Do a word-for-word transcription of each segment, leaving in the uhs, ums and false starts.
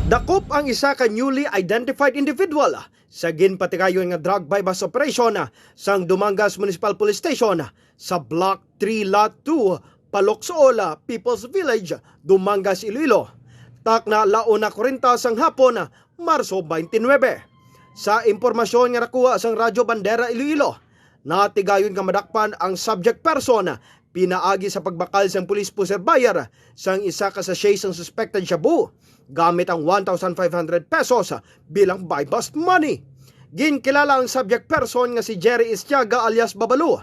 Dakop ang isa ka newly identified individual sa ginpatigayon nga drug buy-bust operation sang Dumangas Municipal Police Station sa Block three, Lot two, Paloksool, People's Village, Dumangas, Iloilo. Takna la una kuwarenta sang hapon, Marso twenty-nine. Sa impormasyon nga nakuha sang Radyo Bandera Iloilo, natigayon nga madakpan ang subject person pinaagi sa pagbakal sang police pusher buyer sang isa ka sachet sang suspected shabu gamit ang one thousand five hundred pesos bilang buy-bust money. Ginkilala ang subject person nga si Jerry Estiaga alias Babalu,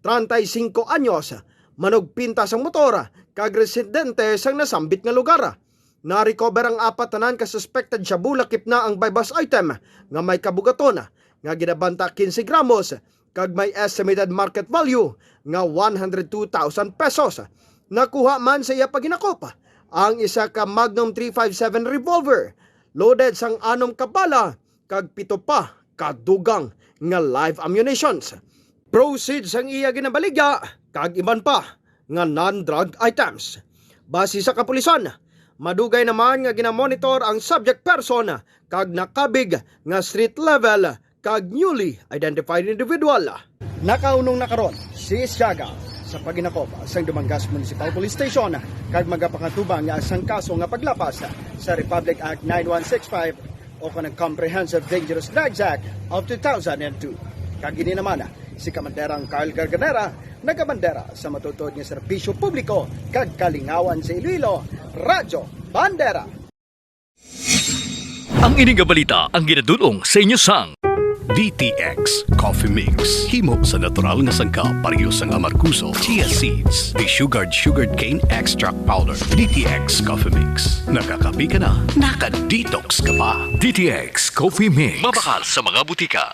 treinta y cinco anyos, manugpinta sang motor kag residente sang nasambit nga lugar. Na-recover ang apat tanan ka suspected shabu lakip na ang buy-bust item nga may kabugaton nga ginabanta quince gramos kag may estimated market value nga one hundred two thousand pesos. Nakuha man sa iya paghinakop ang isa ka Magnum three five seven revolver loaded sang anom ka bala kag pito pa ka dugang nga live ammunitions. Proceeds ang iya ginabaligya kag iban pa nga non-drug items. Base sa kapulisan, madugay naman nga ginamonitor ang subject person kag nakabig nga street level kag newly identified individual. Nakaunong na karon si Estiaga sa paghinakop sang Dumangas Municipal Police Station kag magapangatubang niya sang kaso nga paglapas sa Republic Act nine one six five o kanang Comprehensive Dangerous Drugs Act of two thousand and two. Kag ini naman si Kamanderang Carl Garganera, nagabandera sa matuod nga serbisyo publiko kag kalingawan sa Iloilo, Radyo Bandera. Ang ini nga balita ang ginadul-ong sa inyo sang D T X Coffee Mix. Himo sa natural nga sangkap, pareho sang amargoso, chia seeds, desugared sugarcane extract powder. D T X Coffee Mix. Nakakape ka na, naka-detox ka pa. D T X Coffee Mix. Mabakal sa mga butika.